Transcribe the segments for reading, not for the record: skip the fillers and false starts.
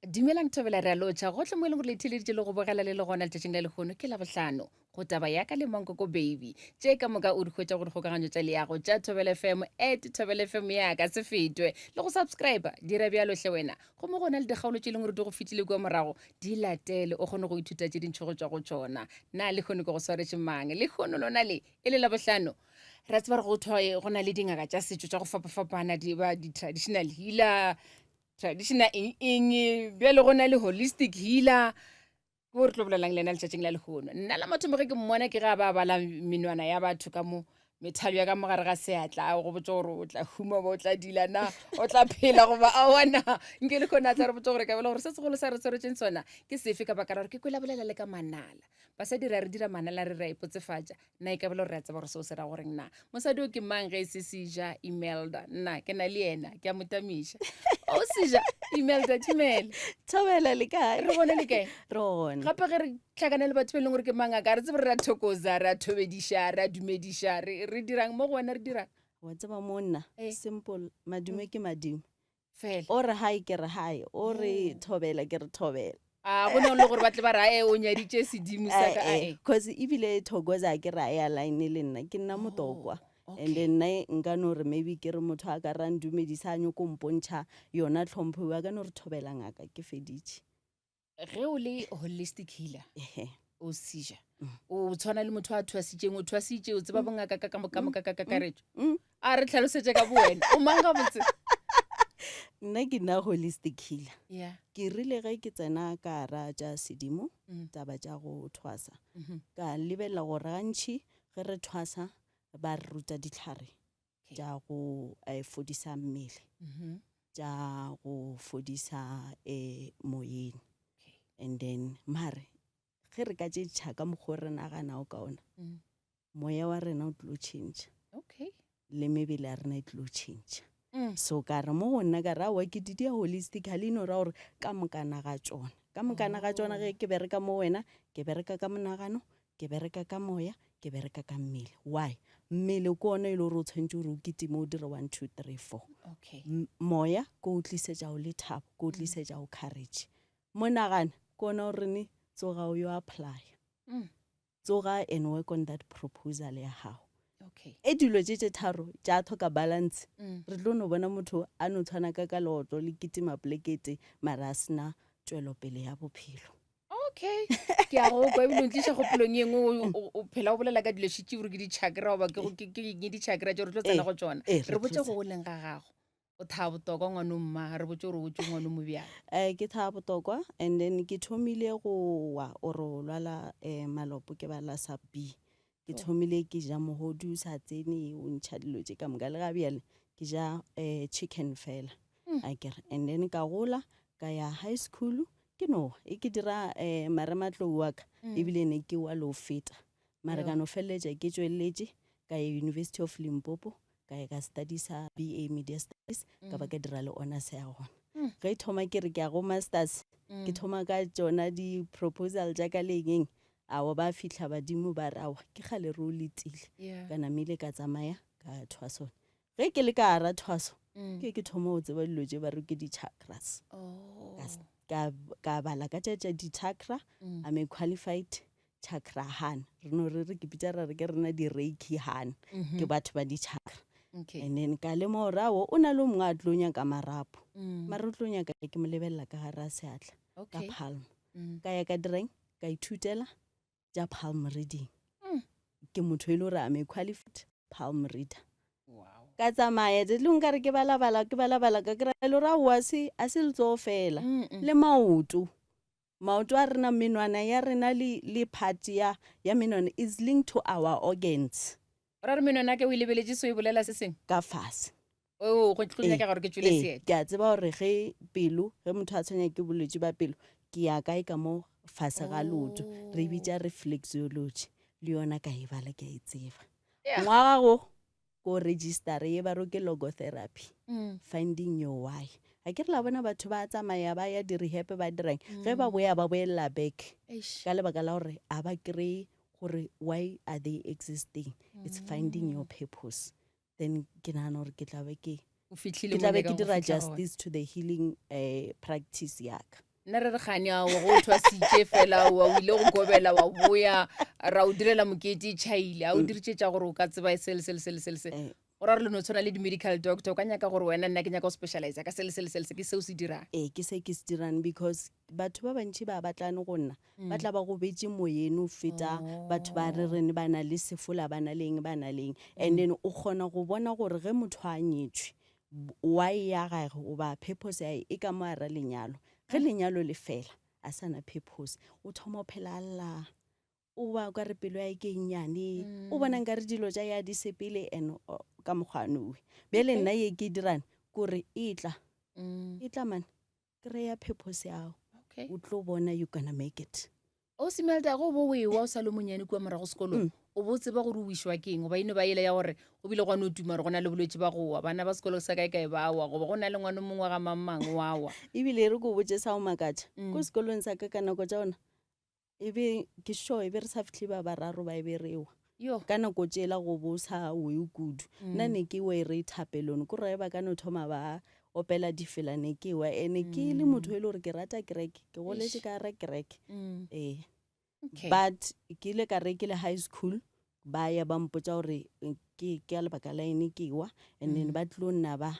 Dumelang Thobela re a lotšha gohle mo e leng gore le theleditše le go bogela le le gona letšatšing la lehono ke Labohlano go taba ya ka le Mankoko Baby. Tše ka moka o di hwetša go dikgokaganyo tša leago tša Thobela FM at Thobela FM ya ka se fetwe le go subscribe dira bjalo hle wena gomme go na le dikgaolo tše e leng gore di go fetile kua morago di latele o kgone go ithuta tše dintši go tšwa go tšona. Na lehono ke go swaretše mang? Lehono lona le e le Labohlano re a tseba gore go thwe go na le dingaka tša setšo tša go fapafapana di ba di-traditional healer traditional eng eng bjale go na le holistic healer ke bo re tlo bolelang le ena letšatšing la lehono nna la mathomo ge ke mmona ke ge a ba bala menwana ya batho ka mo methalo ya ka mo gare ga seatla a go botsa gore o tla huma ba o tla dila na o tla phela goba awana nke le kgone a tla re botsa gore ka bela gore se segolo sa re tshwaretseng sona ke sefe ka baka la gore ke kwela bolela le ka manala basadi re a re dira manala re re a ipotsefatša Nna e ka bela gore re a tseba gore seo se ra goreng na. Mosadi o ke mang ge e se Seja Imelda? Nna ke na le yena, ke a mo tamiša. O Seja Imelda, dumela. Thobela le kae? Re gona le kae? Re gona. Gape ge re hlakana le batho ba e leng gore ke mangaka, re tsebe re a thokoza, re a thobediša, re a dumediša, re re dirang mo go wena re dirang? Wa tseba monna, Eh. simple, madume ke madimo. Fela. O re hi ke re hi, o re Oh. thobela ke re thobela. A go na le gore ba tle ba re ae o nyaditše sedimo sa ka Eh, eh, ae. Cause ebile thokoza ke re a e align le nna, ke nna motokwa. Oh, And okay. then nna nka no re maybe ke re motho a ka ra ndumedisa a nyoko mpontšha yona tlhompho eo, a ka no re thobela ngaka ke feditše. Ge o le holistic healer, Ehe. o seja o tshwana le motho a thwasitšeng o thwasitše o tseba bongaka ka ka moka moka ka kakaretšo a re tlhalosetše ka bowena o mang gabotse nna ke nna holistic healer yeah ke rile ge ke tsena ka ra tša sedimo Mm. taba tša go thwasa Mhm. ka lebelela gore gantši ge re thwasa ba re ruta ditlhare tša go eh, fodisa mmele Mhm. tša go fodisa um moyeng Okay. and then mare ge re ka tše ka mokgwa o re naganago ka ona Mm. moya wa rena o tlo change Okay. le mebele ya rena e tlo change Mm. so ka re mo go nna ka re aowa ke di dia holistically no ra gore ka mokana ga tšona ka mokana ga tšona ge ke bereka mo wena ke bereka ka monagano ke bereka ka moya ke bereka ka mmele why mmele ke ona e le gore o tshwanetse gore o kitime o dire one two three four Okay. moya ke o tlisetša o lethabo ke o tlisetša o courage Monagano ke ona o re ne tsoga o yo apply. Mm. Tsoga and work on that proposal ya gago. Okay. E dilo tše tše tharo tša tlhoka balance. Mm. Re tlo no bona motho a no tshwana ka ka leoto le kitima polekete mara a sena tšwelopele ya bophelo. Okay. Ke a go kwa ebile o ntliša kgopolong e nngwe o- o- o phela o bolela ka dilo šitše gore ke di-chakra goba ke go- ke ke eng di-chakra tše re tlo tsena Eh, go tšona. eh, re Re botše tlo go goleng ga gago. O thaba botokwa ngwano mma, re botše gore o tšwe ngwano mo bjang. Eh, ke thaba botokwa and then ke thomile go wa or go lwala eh, malopo ke ba la sa B. Ke Oh. thomile ke ja mogodu o sa tsene o ntšha dilo tše ka moka le ga bjale ke ja eh, chicken fela Mm. akere and then ka gola ka ya high school ke no e ke dira eh, marematlou wa ka Mm. ebile ne ke wa le o feta mara Yo. ka no feleletša ke tšweletše ka ya University of Limpopo ka ya ka studisa BA Media Studies ka ba ka dira le honors ya gona Mm. ge e thoma ke re ke ya go masters ke Mm. thoma ka tšona di-proposal tša ka le eng awa ba fihla badimo ba re awa ke kgale re o letile Yeah. ka namile ka tsamaya ka thwasong ge ke le ka gara thwaso Mm. ke ke thoma go tseba dilo tše ba re ke di-chakras Oh. ka s- ka ka bala ka tša tša di-chakra Mm. I'm a qualified chakra han re no re re ke bitša ra re ke rena di-reiki han mm -hmm. ke batho ba di-chakra okay. and then ka lemoga gore awo o na le o mongwe a tlo nyaka marapo mm. mare o tlo nyaka ke mo lebelela ka gare a seatla okay. ka palm mm. ka ya ka direng ka ithutela tša palm reading mm. ke motho e le gore I'm a qualified palm reader wow. ka tsamaya tse nka re ke balabala ke balabala ka kry-a e le gore aowa se a se letsogo fela mm -mm. le maoto Maoto a rena, menwana ya rena le, le part ya, ya menwana is linked to our organs. O ra re menwana ya ka o e lebeletše so e bolela se sengwe? Ka fase. Oo, go tlo Ee, nyakega gore ke tšwele ee, seeta. ke a tseba gore ge pelo, ge motho a tshwenya ke bolwetši ba pelo, ke ya kae ka mo fase ga leoto. Re e bitša reflexology. Le yona ka e bala ke a e tseba. Yeah. Ngwaga go, ko register ye ba re ke logotherapy mm. finding your why a ke re la bona batho ba tsamaya ba ya di-rehab ba dirang ge ba boya ba boelela back ka lebaka la gore a ba kry-e gore why are they existing it's finding your purpose then ke nagana gore ke tla be ke O fihlile ke tla mo be ke nyakang go dira fihla gona. justice to the healing uh, practice yaka. Nna re re gane ao go thwa sitše fela wa o ile go gobela wa boya ra o direla mokete tšhaile a o diritše tša gore o ka tseba se le se le se le se le se. Eh. Go ra gore le no tshwana le di-medical doctor o ka nyaka gore wena nna ke nyaka go specialize ka se le se le se le se ke seo se dirang. Ee, ke se ke se dirang because batho ba bantši ba batlane go nna ba tla ba gobetše moyeng o feta batho ba re rene ba na le sefola ba na le eng ba na le eng. And then o kgona go bona gore ge motho a nyetšwe why ya gage goba purpose ya e ka mo gara lenyalo. Ge lenyalo le fela a sa na purpose o thoma o phela a lla o ba ka re pelo ya ke nnyane o bona nkare dilo tša ya di sepele and ka mokgwa nowe. Bjale nna ye ke dirang kore e tla e tla man kry-a purpose yago o tlo bona you gonna make it. O Simelda, ge o bo o ewa o sa le monyane kua morago sekolong, o bo o tseba gore o wišwa ke eng? Goba e no ba yela ya gore go bile gwa no tuma gore go na le bolwetši ba go wa, bana ba sekolo sa kae kae ba wa, goba go na le ngwana o mongwe wa ga mang mang wa wa. Ebile e re ko botše sa go makatša, ko sekolong sa ka ka nako tša gona, e be ke sure e be re sa fihle ba bararo ba e be re wa. Yo. Ka nako tšela go bo sa we kudu. Nna ne ke we re thapelong, ko re ba ka no thoma ba opela difela ne ke wa. Ene ke le motho e le gore ke rata kereke, ke goletše ka ra kereke. Ee. Okay. But ke ile ka re ke le high school ba ya ba mpotša gore ke ka lebaka la eng ke wa, and then ba tlo nna ba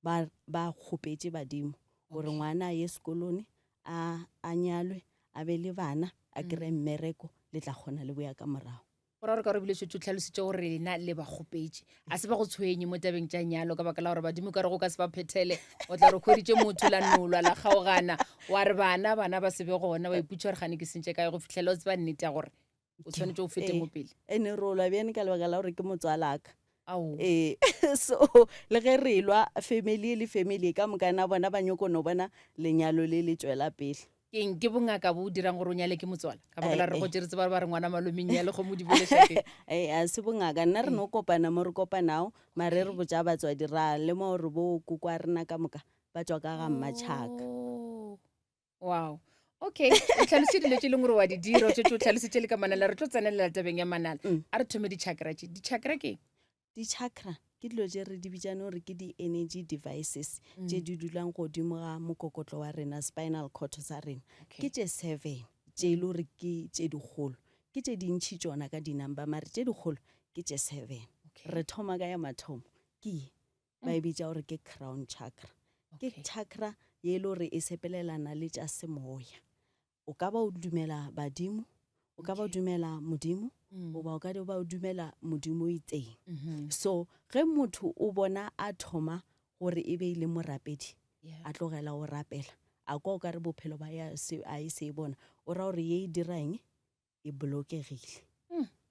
ba ba kgopetše badimo gore ngwana a ye sekolong a a nyalwe a be le bana a kry mmereko le tla kgona le boya ka morago. Go ra gore ka gore bile šetše o tlhalositše gore lena le ba kgopetše a se ba go tshwenye mo tabeng tša nyalo ka baka la gore badimo ka re go ka se ba phethele o tla re hweditše motho la nolwa la kgaogana wa re bana bana ba se be gona wa iputša gore gane ke sentše kae go fitlhela o tseba nnete ya gore o tshwanetse o fete mo pele. Ene re olwa bjane ka lebaka la gore ke motswalaka. Ao. Ee, so le ge re lwa family le family ka mokana bona ba nyoko no bona lenyalo le le tšwela pele. Keng ke bongaka bo dirang gore o nyale ke motswala? Ka baka la re gotše re tseba ba re ngwana malome nyale kgomo di bole šakeng. Ee, a se bongaka nna re no kopana mo re kopanago mare re botša batswadi ra lemoga gore bo koko a rena ka moka ba tšwa ka ga mmatšhaka. Oh. Wow. Okay, o tlhalositše dilo tše e leng gore wa di dira, o šetše o tlhalositše le ka manala. Re tlo tsenelela tabeng ya manala. A re thome di-chakra tše. Di-chakra ke eng? Di-chakra ke dilo tše re di bitšang gore ke di-energy devices tše di dulang godimo ga mokokotlo wa rena, spinal cord sa rena. Ke tše seven tše e le gore ke tše dikgolo. Ke tše dintšhi tšona ka di-number mare tše dikgolo ke tše seven. Re thoma ka ya mathomo ke ye ba e bitša gore ke crown chakra. Ke chakra ye e le gore e sepelelana le tša semoya. O ka ba o dumela badimo, o ka ba o dumela modimo, goba o ka ba o dumela modimo o itseng. So ge motho o bona a thoma gore e be e le morapedi, a tlogela go rapela, a kwa o ka re bophelo ba ya a e se e bona, o ra gore ye e dira eng? E bolokegile.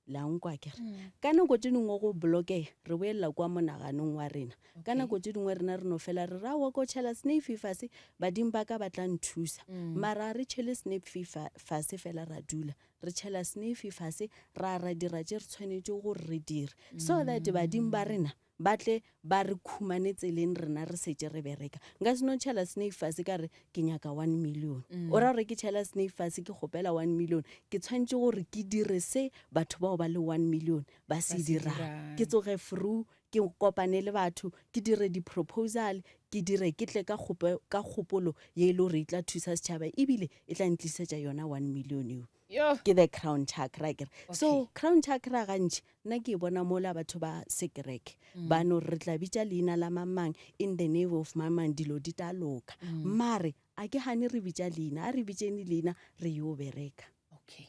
La nkwa ke re. Ka nako tše dingwe go bolokega re boelela kwa monaganong wa rena. Ka nako tše dingwe rena re no fela re re aowa ko tšhela snafe fase badimo ba ka ba tla nthusa. Mara ga re tšhele snafe fase fela ra dula. Re tšhela snafe fase ra ra dira tše re tshwanetše gore re dire. So that badimo ba rena ba tle ba re khumane tseleng rena re setše re bereka. Nka se no tšhela snake fase ka re ke nyaka one million. O ra gore ke tšhela snake fase ke kgopela one million, ke tshwanetše gore ke dire se batho bao ba le one million ba se dirang. Ke tsoge fru, ke kopane le batho, ke dire di-proposal, ke dire ke tle ka ka kgopolo ye e le gore e tla thusa setšhaba ebile e tla ntlisetša yona one million eo. Yo. Ke the crown chakra akere. So crown chakra gantši nna ke e bona mola batho ba sekereke ba no re re tla bitša leina la mang mang in the name of mang mang dilo di tla loka. Mare a ke gane re bitša leina, a re bitšeni leina re yo bereka. Okay.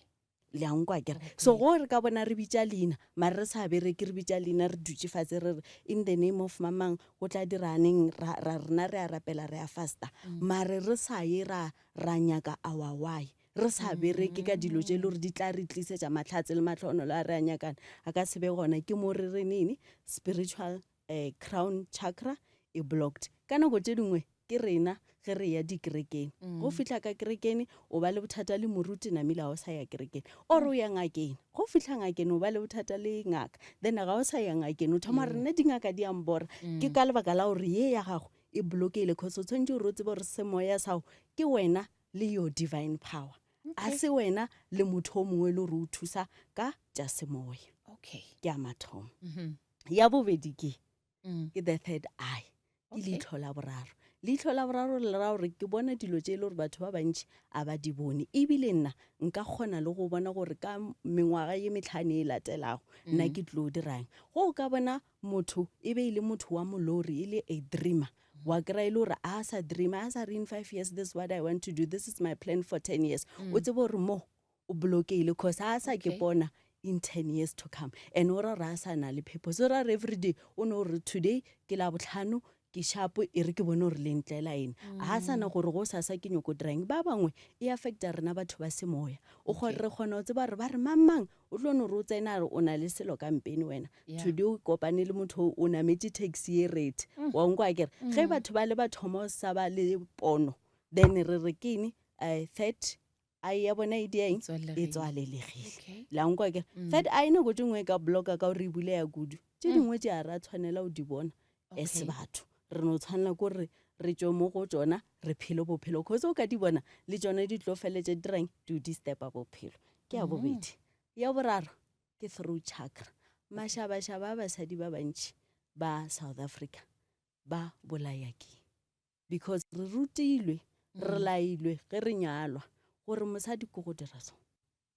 Le a nkwa akere. So go re ka bona re bitša leina mare re sa bereke re bitša leina re dutše fatshe re re in the name of mang mang go tla dira neng ra ra rena re a rapela re a fasta mare re sa ye ra ra nyaka our why. Re sa bereke ka dilo tše e le gore di tla re tlisetša mahlatse le mahlohonolo a re a nyakang, a ka se be gona. Ke mo re re nene spiritual eh, crown chakra e blocked. Ka nako tše dingwe ke rena ge re ya dikerekeng. Go fihla ka kerekeng o ba le bothata le moruti namile ga o sa ya kerekeng. Or o ya ngakeng, go fihla ngakeng o ba le bothata le ngaka, then ga o sa ya ngakeng o thoma gore nna dingaka di a mbora. Ke ka lebaka la gore ye ya gago e blockile cause o tshwanetše gore o tsebe gore semoya sa gago ke wena le your divine power a se wena le motho o mongwe e le gore o thusa ka tša semoya. Okay. Ke a mathomo. Ya bobedi ke ke the third eye, ke leihlo la boraro. Leihlo la boraro le ra gore ke bona dilo tše e le gore batho ba bantši a ba di bone. Ebile nna nka kgona le go bona gore ka mengwaga ye metlhano e latelago nna ke tlo dirang. Go o ka bona motho e be e le motho wa molori, e le a dreamer, wa kry-a e le gore a sa dreamer, a sa re in five years this is what I want to do, this is my plan for ten years. O tsebe gore mo o blokehile cause a sa ke bona in 10 years to come and o ra re a sa na le purpose o ra re everyday o no re today ke la botlhano ke shapo e re ke bone gore le ntlela eng a sa na gore go sasa ke nyoko dirang ba bangwe e affecta rena batho ba semoya o okay. re kgona go tseba re ba re mang mang o tlo no re o tsena re o na le selo ka mpene wena yeah. today o kopane le motho o nametše taxi e rate mm. wa nkwa kere mm. ge batho ba le ba thoma sa ba le pono then re re ke eng uh, third eye ya bona e dieng e tswalelegile okay. la nkwa ke mm. third eye nako tše nngwe e ka blocka ka gore e buleya kudu tše mm. dingwe tše a ra tshwanela go di bona okay. as batho re no tshwanela ko re re tšwe mo go tšona re phele bophelo cause o ka di bona le tšone di tlo feletse dirang di o disturba bophelo ke ya mm. bobedi ya boraro ke through chakra mašabašaba a basadi ba bantši ba south africa ba bolaya ke because re rutilwe re lailwe ge re nyalwa gore mosadi ko go dira so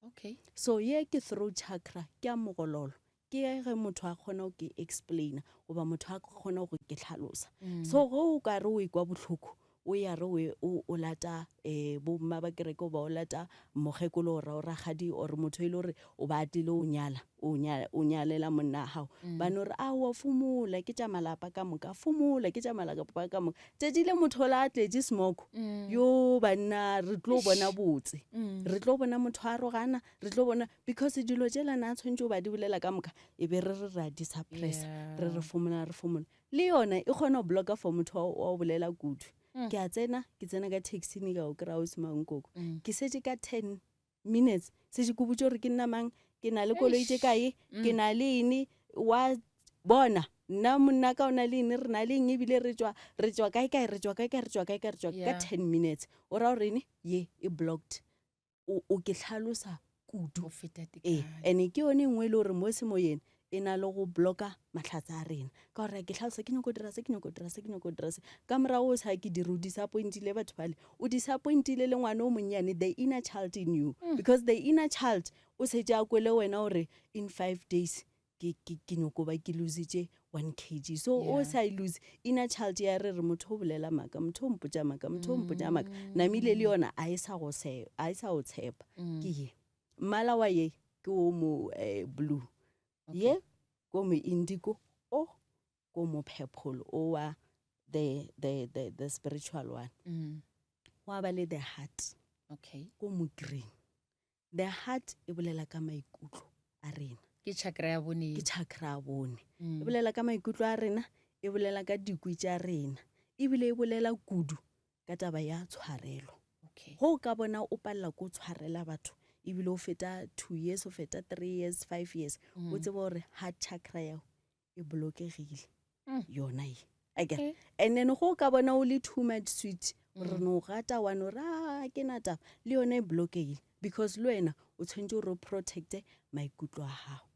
okay so ye ke throat chakra ke a mogololo ke ge motho a kgona go ke explaina goba motho a kgona go ke tlhalosa mm. so ge o ka re o ikwa bohloko o ya re o lata um bomma ba kereke goba o lata mokgekolo ora o ragadi or motho e le gore o ba atile o nyala o nyalela monna wa gago mm. ba no re aowa fomola ke tša malapa ka moka fomola ke tša malapa ka moka tšatši le motho ola a tletše smoko mm. yo banna re tlo bona botse mm. re tlo bona motho a rogana re tlo bona because dilo tšela na tshwanetse o ba di bolela ka moka e be re re ra di suppressa re re fomola re fomola le yona e kgona go blocka for motho wa o bolela kudu ke a tsena ke tsena ka taxini ka o kry-a o semankoko ke setse ka ten minutes se ke botse gore ke nna mang ke na le koloi tše kae mm. ke na le ene wa bona nna monna ka o na le ene re na le eng ebile re tswa re tswa kae kae re tswa kae kae re tswa kae kae re tswa ka ten minutes o ra gore ene ye e blocked o ke hlalosa kudu ee ene ke yone e nngwe e le gore mo semoyeng e na le go blocka mahlatse a rena ka gore ke tlhalosa ke nyako dira se ke nyako dira se ke nyako dira se ka morago o sa ke dire o disappointile batho bale o disappointile le ngwana o monnyane the inner child in you mm. because the inner child o setse a kwele wena gore in five days ke, ke, ke nyoko ba ke lositše one kg so o yeah. sa e lose inner child ya re re motho o bolela maaka motho o mpotša maaka motho o mpotša maaka mm. namile le yona a e sa go tshepa mm. ke ye mmala wa ye ke o mo eh, blue okay. ye ko mo indigo o ko mo purple o wa the, the, the, the spiritual one mm. wa ba le the heart okay. ko mo green the heart e bolela ka maikutlo a rena ke chakra ya bone ke chakra ya bone mm. e bolela ka maikutlo a rena e bolela ka dikwi tša rena ebile e bolela kudu ka taba ya tshwarelo. Okay. Go o ka bona o palela ko tshwarela batho ebile o feta two years o feta three years five years mm. o tsebe gore heart chakra yago e bolokegile mm. yona e akere okay. and then go o ka bona o le too much sweet mm. re no gata wa no ra ah, ke na taba le yone e bolokegile because le wena o tshwanetse gore o protecte maikutlo a gago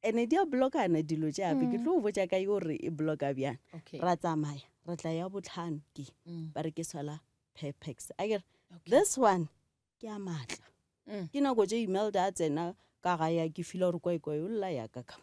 ene di a blokana dilo tše ape ke mm. tlo go botša ka yo re e bloka bjang ra tsamaya re tla ya botlhano ke mm. ba re ke sola perpex a kere this one ke a maatla mm. ke nako tše imelda a tsena ka ga ya ke fila gore kwaekwae o lla yaka ka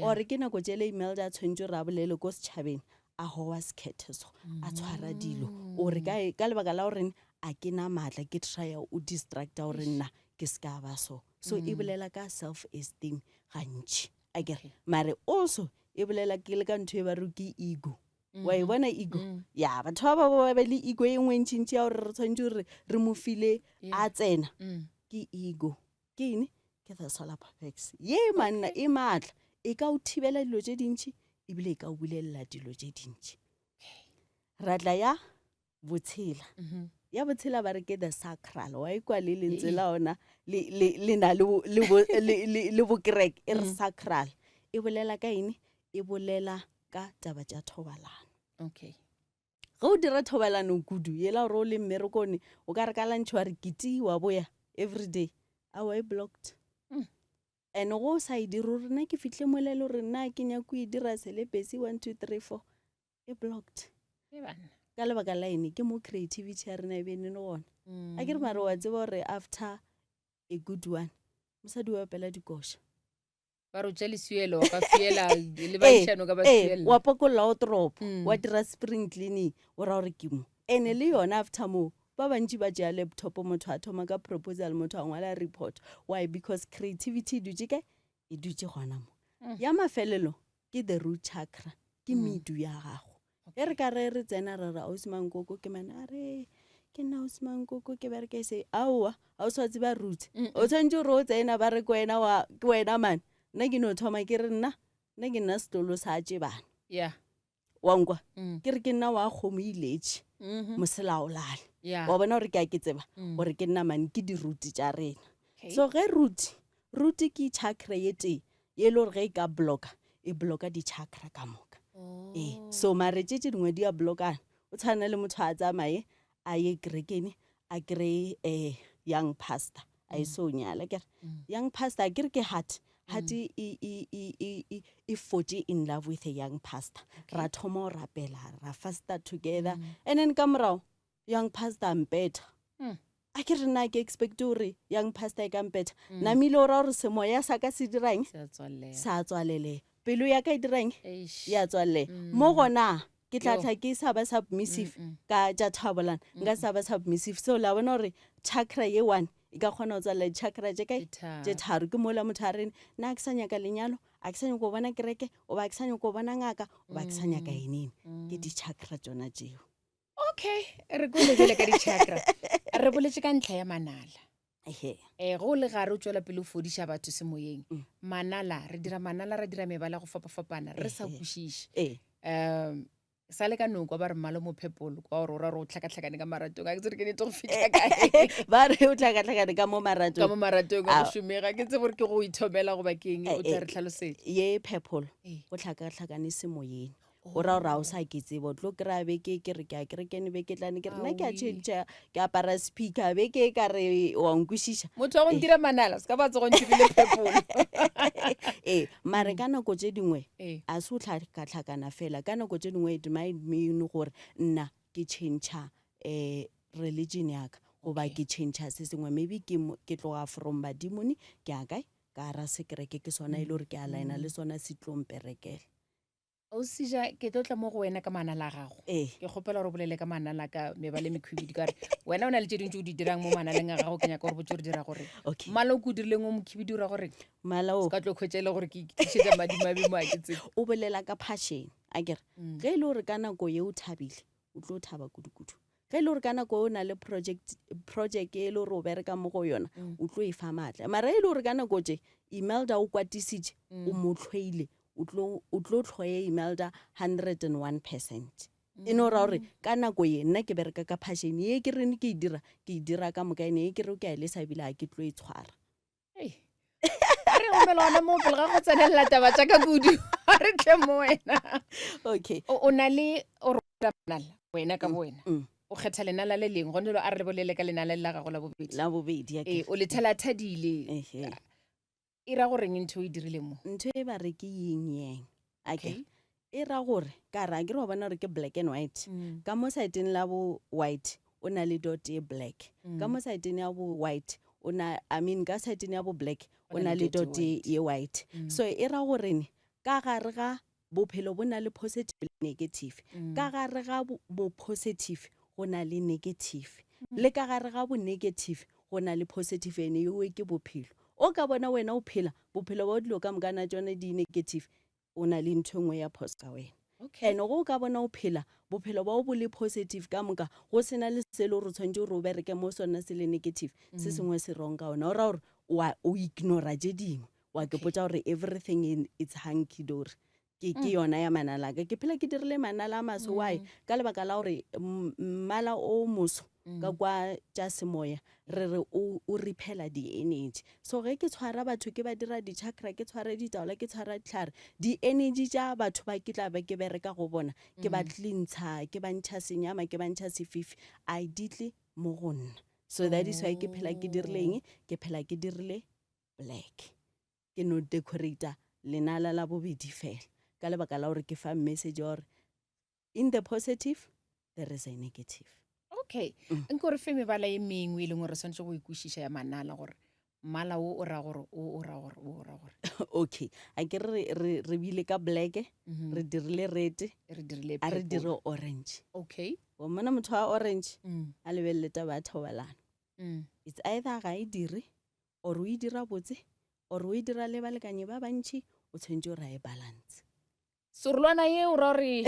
or ke nako tšele imelda a tshwanetse re a bolele ko setšhabeng a gowa sekhethe so a tshwara dilo ore ka lebaka la goreng a ke na maatla ke trya o distracta gore nna ke se ka ba so so e bolela ka self esteem gantši a kere mare also e bolela ke le ka ntho e ba re ke ego wa e bona ego ya batho ba ba ba le ego e nngwe ntšintši ya gore re tshwanetse gore re mo file a tsena ke ego ke eng ke the solar plexus ye manna e maatla e ka o thibela dilo tše dintši ebile e ka o bulelela dilo tše dintši ra tla ya botshela mm -hmm. ya botshela ba re ke the sacral wa ikwa le lentswe la ona le na le bokereke e re mm. sacral e bolela ka eng e bolela ka taba tša thobalano okay ge o dira thobalano kudu yela gore o le mmerekone o ka re ka lunch wa re kiti wa boya everyday awa e blocked mm. and go o sa e dire gore nna ke fitlhe molelo gore nna ke nyako e dira selepesi one two three four e blocked. Ka lebaka la ene ke mo creativity ya rena e be ne le gona. A ke re mare wa tseba gore after a good one mosadi o opela dikoša. Ba re o tša leswielo wa ka fiela le baišano ka ba Ee, fiela. wa pakolla o toropo wa dira spring cleaning o ra gore ke mo ene le yona after moo ba bantši ba tšea laptop motho a thoma ka proposal motho a ngwala report why because creativity e dutše kae e dutše gona mo ya mafelelo ke the root chakra ke medu ya gago ge re ka re re tsena re re ausi mankoko ke mane a re ke nna ausi mankoko ke bereke se aowa ga o sa tseba roots o tshwanetse gore o tsena ba re ke wena wa ke wena mane nna ke no thoma ke re nna nna ke nna setlolo sa tšebana yeah wa nkwa Mm. ke re ke nna wa kgomo iletše Mhm. moselaolale yeah wa bona gore ke a ke tseba Mm. gore ke nna mane ke diruti tša rena Okay. so ge ruti ruti ke chakra ye tee ye e le gore ge e ka blocka e blocka di-chakra ka moka ee Oh. so mare tše tše dingwe di a blockana o tshwana le motho a tsamaye a ye kerekeng a kry-e um young pastor a e so nyala kere young pastor a kere ke heart heart e, e, e, e, e, e, e fotše in love with a young pastor ra thoma go rapela ra fasta together and then ka morago young pastor a mpetha a ke re nna ke expect gore young pastor e ka mpetha namile o ra gore semoya sa ka se dirang Se a tswallega. sa tswalele pelo ya ka e dirang Eish. ya tswalele mo gona ke tla Yo. tla ke sa ba submissive ka tša thabolana nka sa ba submissive so la bona gore chakra ye one e ka kgona go tswalela di-chakra tše kae Tše tharo. tše tharo ke mola motho a reng nna ke sa nyaka lenyalo a ke sa nyaka go bona kereke oba ke sa nyaka go bona ngaka oba ke sa nyaka eneng ke di-chakra tsona tšeo okay re kwele jale ka di-chakra re boletše ka ntlha ya manala Ehe. um go le gare o tswela pele o fodiša batho semoyeng manala re dira manala ra dira mebala go fapafapana re sa kwešiše ee um sa le ka noko ba re mmalo mo phepolo kwa gore o ra gore o tlhakatlhakane ka maratong a ke tsere ke nete go fitlha kae ba re o tlhakatlhakane ka mo ka maratong mo maratong a go Ah. šomega ke tsebe gore ke go ithomela goba ke eng o tla re tlhalosetsa ye purple Ee. go tlhakatlhakane semoyeng o ra gore ga o sa ke tsebo tlo kry-a beke ke re ke a kerekene beke tlane ke re nna ke a Aowi. change ke apara speaker beke ka re wa nkwešiša motho wa go ntira manala se ka ba tsogo ntirile phepolo ee mare ka nako tše dingwe Ee. a se o tlhakatlhakana fela ka nako tše dingwe it might mean gore nna ke change um religion ya ka goba ke change se sengwe maybe ke mo- ke tloga from badimone ke ya kae ka gara sekereke ke sona e le gore ke a laena le sona se tlo mperekela Ausija, ke tlo tla mo go wena ka manala a gago. Ee. Ke kgopela gore o bolele ka manala ka mebala e mekhwibidu ka gore wena o na le tše dingwe tše o di dirang mo manaleng a gago ke nyaka gore botse gore dira gore Okay. mmala o ke o dirileng o mokhwibidu o ra gore Mmala o se ka tlo khwetša e le gore ke tlišetša madimabe mo a ke tsebe. o bolela ka passion a kere ge e le gore ka nako ye o thabile o tlo thaba kudu-kudu ge e le gore ka nako o na le project project e le gore o bereka mo go yona mm. o tlo e fa maatla mara e le gore ka nako tše imelda o kwatisitše mm. o mo tlhoile o tlo tlhoye imelda 101 percent e no ra gore ka nako ye nna ke bereka ka passion ye ke rene ke e dira ke e dira ka moka ene ye ke re ke a e lesa ebile ga ke tlo e tshwara a re gomela gona moo pele ga go tsenelela taba tša ka kudu a re tle mo wena okay o na le o rota manala wena ka bo wena mm. o kgetha lenala le lengwe gone jalo a re bolele ka lenala le la gago la bobedi la bobedi ee o le thalathadile Ehe. e ra goreng ntho o e dirileng mo ntho e ba re ke yin yang a Okay. kere e ra gore ka re a kere wa bona gore ke black and white Mm. ka mo saeteng la bo white o na le dot e black ka mo saeteng ya bo white o na i mean ka saeteng ya bo black o na le dot e ye white so e ra gorene ka gare ga bophelo bo na le positive le negative ka gare ga bo positive go na le negative le ka gare ga bo negative go na le positive ene yowe ke bophelo o ka bona wena o phela bophelo ba dilo ka moka na tsone di negative o na le ntho e nngwe ya phoso ka wena Okay. and go o ka bona o phela bophelo ba o bo le positive ka moka go sena le se le gore o tshwanetse gore o bereke mo sona se le negative se sengwe se wrong ka ona o ra gore wa o ignora tše dingwe wa ke potsa gore everything in it's hunky dory ke ke yona ya manala ka ke phela ke dirile manala a maso why ka lebaka la gore mmala o moso ka kwa tša semoya re re o o rephela di-energy so ge ke tshwara batho ke ba dira di-chakra ke tshware ditaola ke tshwara ditlhare di-energy tša batho ba ke tla be ke bereka go bona ke ba cleantsha ke ba ntšha senyama ke ba ntšha sefifi a di tle mo go nna so that is why ke phela ke dirileng ke phela ke dirile black ke no decorata lenala la bobedi fela ka lebaka la gore ke fa message ya gore in the positive. there is a negative. Okay, nko re fe mebala e mengwe e leng gore re swanetše go e kwešiša ya manala gore mmala wo o ra gore o o ra gore o o ra gore. Okay, a ke re re re bile ka black, re dirile red, Re dirile a re purple. dire orange. Okay. Wa mmona motho wa orange a lebelele taba ya thobalano. It's either ga e dire or o e dira botse or o e dira le balekanye ba bantši, o tshwanetse o ra e balance. Serolwana ye o ra gore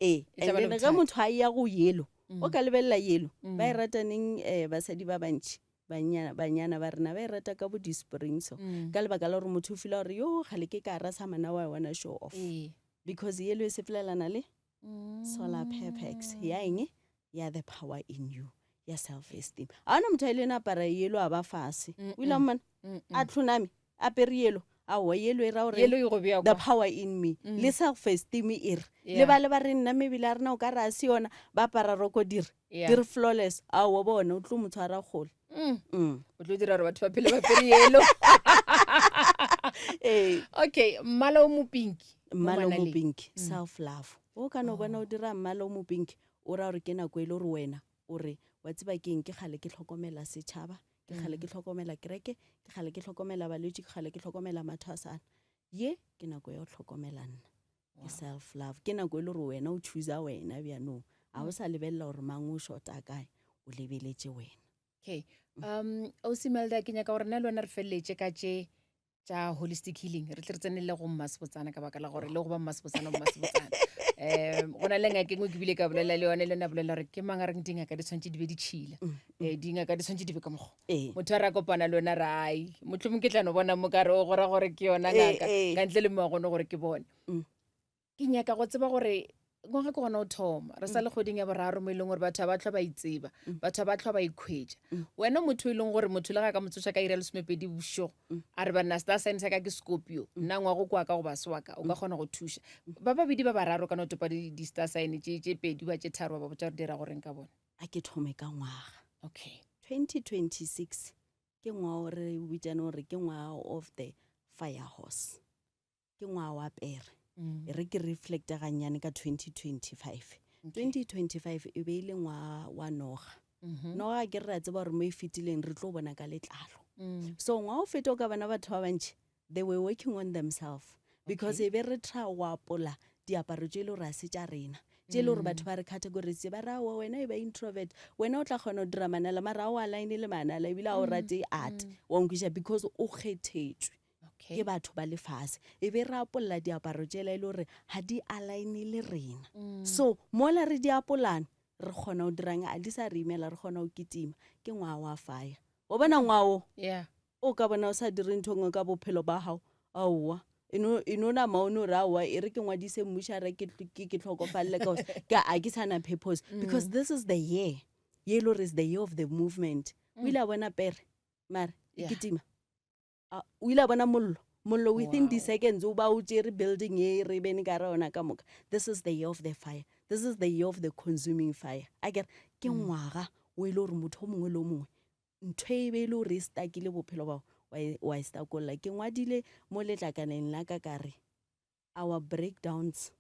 Ee, E tla and ba le then ge bothata. motho a ya go yelo, o ka lebelela yelo, ba e rata neng um basadi ba bantši, banyana, banyana ba rena ba e rata ka bo di-spring so. Ka lebaka la gore motho o feel-a gore yo kgale ke ka rasa mana wa wanna show off. Ee. Because yelo e sepelelana le solar perpex ya eng? Ya the power in you, ya self esteem. A ona motho a ile apara yelo a ba fase. O ile a mmona? A tlhoname, apere yelo. Aowa, yelo e ra gore Yelo e go bea the kwa. power in me. Le self esteem e re. Yeah. Le ba le ba re nna mebele ya rena o ka re a se yona, ba apara roko di re. Yeah. Di re flawless. Aowa, bona o tlo mo tshwara kgole. O tlo dira gore batho ba phele ba apere yelo. Ee. Okay, mmala o mo pinki. Mmala o mo pinki, self love. O ka no bona o dira mmala o mo pinki, o ra gore ke nako e le gore wena o re wa tseba keng, ke kgale ke hlokomela setšhaba, ke kgale ke hlokomela kereke, ke kgale ke hlokomela balwetši, ke kgale ke hlokomela mathwasana. Ye ke nako ya go hlokomela nna. Ke self love. Ke nako e le gore wena o choosa wena bjanong. A o sa lebelela gore mang o shota kae, o lebeletše wena. Okay. Ausi Melda, ke nyaka gore nna le wena re feleletše ka tše tša holistic healing, re tle re tsenelele go mmasebotsana ka baka la gore le go ba mmasebotsana, mmasebotsana. Go na le ngaka e nngwe ke bile ka bolela le yone, le yone a bolela gore ke mang a reng dingaka di tshwanetse di be di tšhila. Dingaka di tshwanetse di be ka mokgwa. Motho a re a kopana le yona re ai, mohlomong ke tla no bona mo ka re o gora gore ke yona ngaka, ka ntle le mo a gone gore ke bone. Ke nyaka go tseba gore ngwaga ke gona o thoma, re sa le kgweding ya boraro mo e leng gore batho ba tlhwa ba itseba, batho ba tlhwa ba ikhwetša. Wena motho e leng gore motho le ga ka mo tsoša ka iri ya lesomepedi bošego, a re banna star sign sa ka ke Scorpio, nna ngwago ke wa ka goba se wa ka, o ka kgona go thuša. Ba babedi ba bararo ka no topa di-star sign tše pedi ba tše tharo ba ba botša gore di ra goreng ka bona. A ke thome ka ngwaga. Okay. 2026 ke ngwaga o re o bitšang gore ke ngwaga of the fire horse. Ke ngwaga wa pere. E re ke reflecte gannyane ka 2025. 2025 e be e le ngwaga wa noga. Noga ke re re a tseba gore mo e fetileng re tlo bona ka letlalo. So ngwaga o feta o ka bona batho ba bantši they were working on themselves because e be re try go apola diaparo tše e le gore a se tša rena, tše e le gore batho ba re categorise ba re aowa wena e ba introvert, wena o tla kgona go dira manala mara ga o align le manala ebile ga o rate art, wa nkwešiša, because o kgethetšwe Okay. ke batho ba lefase. E be re apolla diaparo tšela e le gore ga di align le rena. So mola re di apolana re kgona go dirang, a di sa re imela, re kgona go kitima. Ke ngwaga wa fire. Wa bona ngwaga o? Yeah. O ka bona o sa dire ntho nngwe ka bophelo ba gago, aowa. E no, e no nama o no re aowa, e re ke ngwadise mmušara ke, ke, ke tlhokofalele ka gore ka a ke sa na purpose. Because this is the year, ye e le gore is the year of the movement. O ile a bona pere, mara, e Yeah. kitima. A, o ile a bona mollo, mollo within Wow. di-seconds o ba o tšere building e re bene ka re yona ka moka. This is the year of the fire. This is the year of the consuming fire. A kere ke ngwaga o e le gore motho o mongwe le o mongwe ntho e be e le gore e stakile bophelo bao wa e, wa e stakolla. Ke ngwadile mo letlakaneng la ka ka re our breakdowns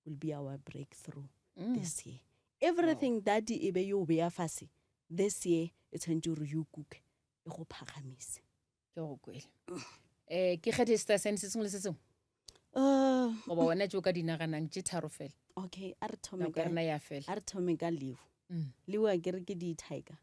will be our breakthrough this year. Everything that e be yo beya fase this year e tshwanetse gore yo kuke e go phagamise. Ke go kwele. Ke kgethe star sign se sengwe le se sengwe? Goba wena tše o ka di naganang tše tharo fela? Okay, a re thome Nako ya ka rena ya fela. A re thome ka Leo. Leo a ke re ke di-tiger.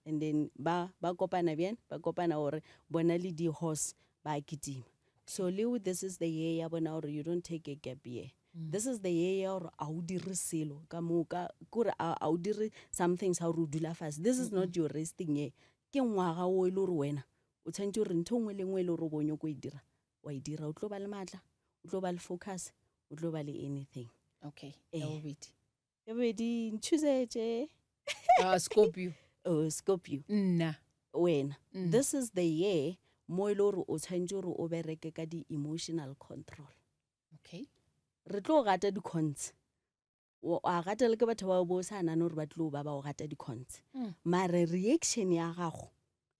And then ba kopana bjang? Ba kopana gore bona le di-horse ba kitima. So Leo, this is the year ya bona gore you don't take a gap year. This is the year ya gore a o dire selo ka moo, ka, ke gore a o dire something sa gore o dula fase. This is not your resting year. Ke ngwaga o e le gore wena o tshwanetse gore ntho nngwe le nngwe e le gore o bo o nyako e dira, wa e dira. O tlo ba le maatla, o tlo ba le focus, o tlo ba le anything. Okay, ya bobedi. Ya bobedi, ntšhusetše. Scorpio. Oh, Scorpio. Nna. Wena. This is the year mo e le gore o tshwanetse gore o bereke ka di-emotional control. Okay. Re tlo gata di-cons. O a gata le ke batho ba bo sa nahane gore ba tlo ba ba o gata di-cons. Mare reaction ya gago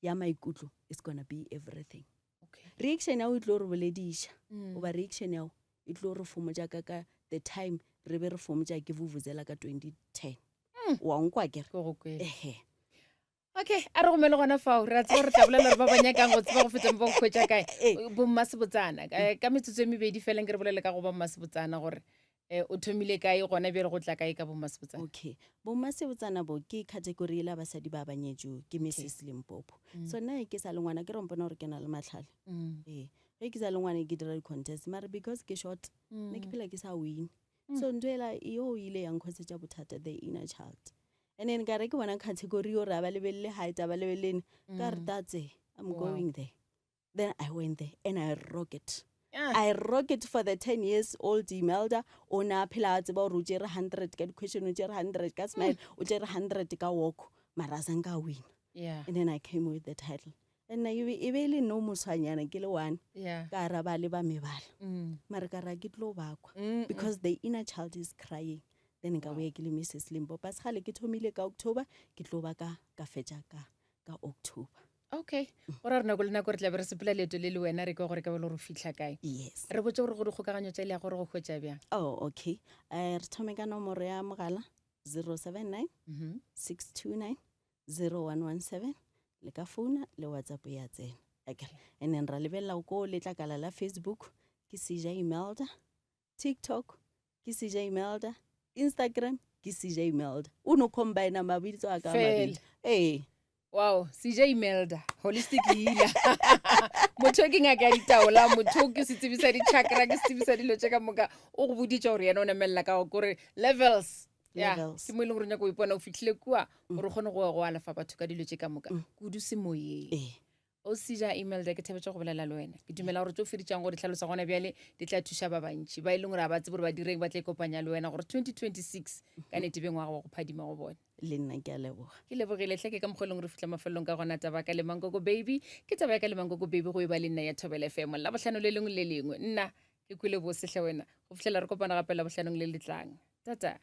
ya maikutlo is gonna be everything. Okay. Reaction ya o e tlo re bolediša. Goba reaction ya o e tlo re fomotša ka the time Re be re fomotša ke vuvuzela ka 2010. Wa nkwa kere? Ke go kwele. Ehe. Okay, a re gomele gona fao. Re a tseba gore tla bolela gore ba ba nyakang go tseba go feta mo ba go hwetša kae. Ee. Bommasebotsana, ka metsotso e mebedi fela nke re bolele ka go ba mmasebotsana gore um o thomile kae gona bjale go tla kae ka bommasebotsana. Okay. Bommasebotsana bo ke category ela basadi ba ba nyetšwego ke Mrs Limpopo. So nna ge ke sa le ngwana ke re mpona gore ke na le mahlale. Ee. Ge ke sa le ngwana ke dira di-contest mare because ke short ne ke phela ke sa win. So ntho ela yo ile ya nkhosetša bothata the inner child. And then ka re ke bona category yo re a ba lebelele height a ba lebelele ka re that's it. I'm Wow. going there. Then I went there and I rock it. Ah. I rock it for the 10 years old Imelda. O ne a phela a tseba gore o tšere 100 ka di-question, o tšere 100 ka smile, o tšere 100 ka walk. Mara a sanka a wina. Yeah. And then I came with the title. And nna e be e be e le no moswanyana ke le one. Yeah. Ka araba le ba mebala. Mara ka ra ke tlo bakwa. Because the inner child is crying. Then ka boya ke le Mrs Limpopo. A se kgale ke thomile ka October, ke tlo ba ka ka fetša ka ka October. Okay. Go ra gore nako le nako re tla be re sepela leeto le le wena re kwa gore ka be le gore o fitlha kae. Yes. Re botse gore go dikgokaganyo tša leago re go hwetša bjang. Oh, okay. Re thome ka nomoro ya mogala 079 629 0117 le ka founa le WhatsApp ya tsena. Akere. And then ra lebelela ko letlakala la Facebook ke Seja Imelda, TikTok ke Seja Imelda, Instagram ke Seja Imelda. O no combine mabitso a ka a mabedi. Fela. Ee. Wow, CJ Imelda, holistic healer. Motho ke ngaka ya ditaola, motho ke setsebi sa di-chakra, ke setsebi sa dilo tše ka moka. O go boditše gore yena o namelela ka go kore levels. Yeah, Levels. ke mo e leng gore o nyaka go ipona o fihlile kua gore o kgone go go alafa batho ka dilo tše ka moka. Kudu semoyeng. Ee. O Seja Imelda, ke thabetše go bolela le wena. Ke dumela gore tšo feditšang go di hlalosa gona bjale di tla thuša ba bantši ba e leng gore ga ba tsebe gore ba direng, ba tla ikopanya le wena gore 2026 ka nete be ngwaga wa go phadima go bona. Le nna ke a leboga. Ke lebogile hle ke ka mokgwa e leng gore fihla mafelelong ka gona taba ka Lemankoko Baby. Ke taba ya ka Lemankoko Baby go e ba le nna ya Thobela FM Labohlano le lengwe le lengwe. Nna ke kwele bose hle wena. Go fihlela re kopana gape Labohlanong le le tlang. Tata.